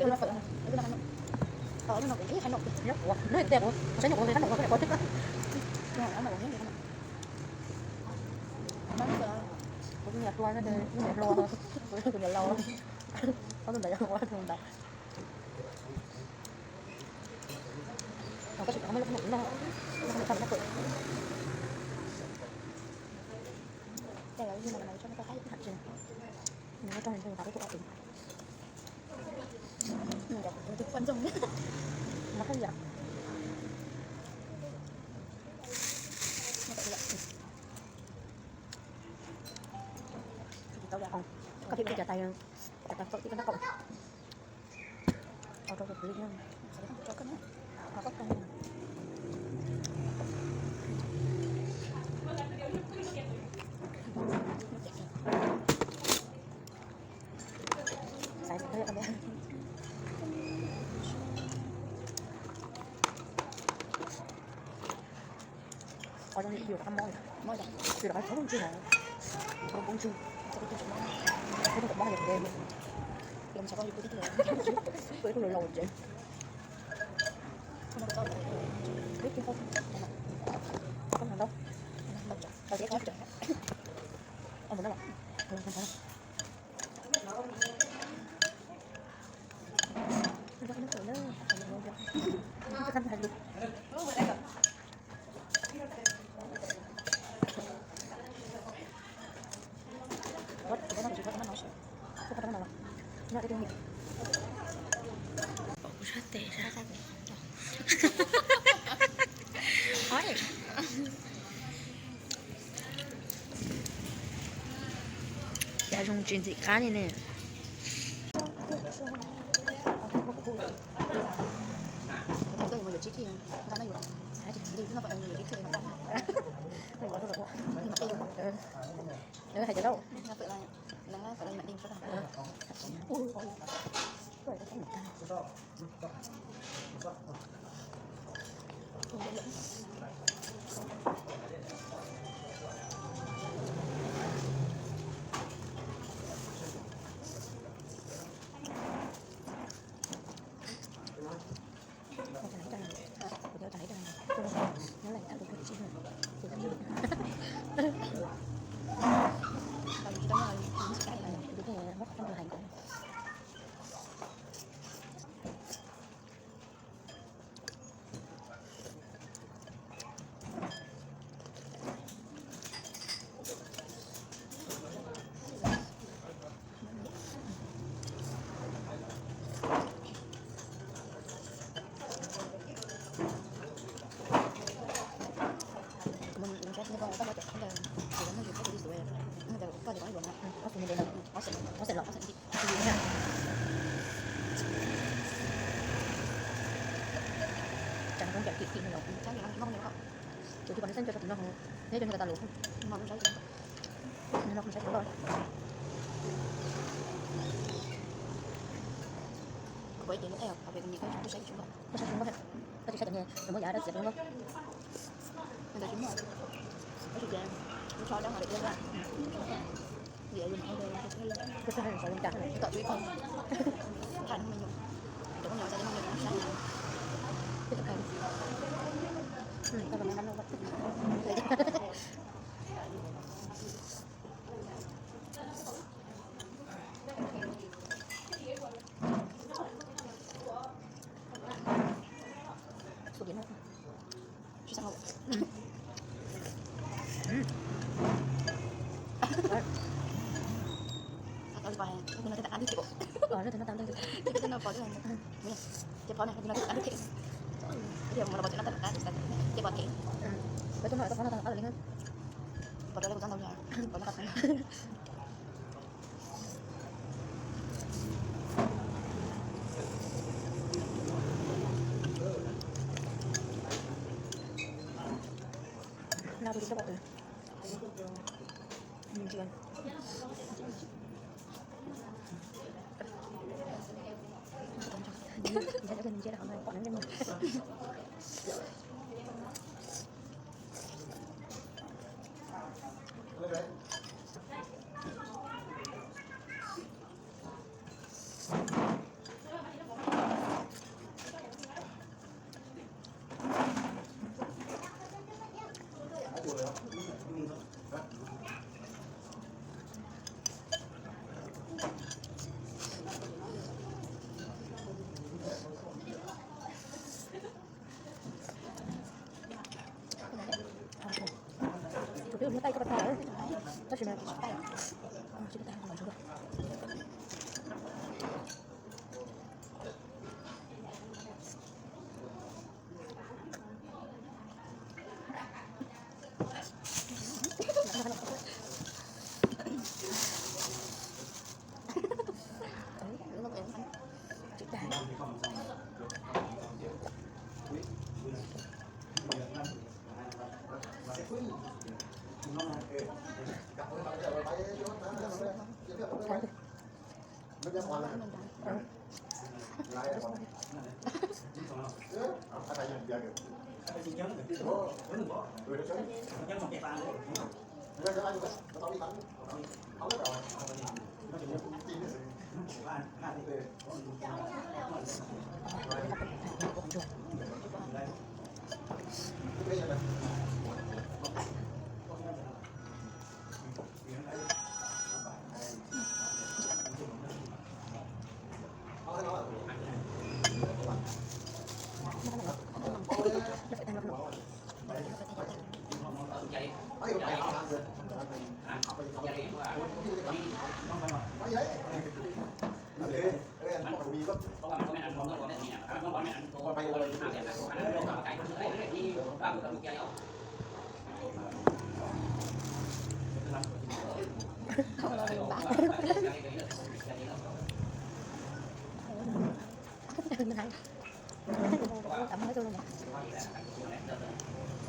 Koj thiaj cov tais, cov tais fawm thiab koj tab kaum. Ua zoo li yus qab mob li, yus rov qab txhob poob tsug hov, txhob poob tsug, txhob poob mob yus de, yus ib tug laus laus tsev. Cas zoo tsis ntxim qab li ne. Hais tias lauj. Tus twg pom nws xeeb coj rau tus no, neb coj nws tas tas lus. No kuv saib tsis tau. Kuv ib ces nws, kuv saib tsis tau. Koj saib tsis tau, koj tsis saib cov niag muab yav dab txiav rau nkaub.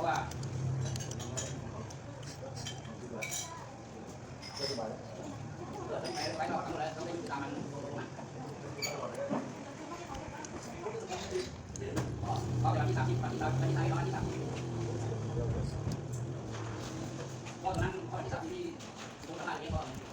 Ua tus nab tus nab ib qho.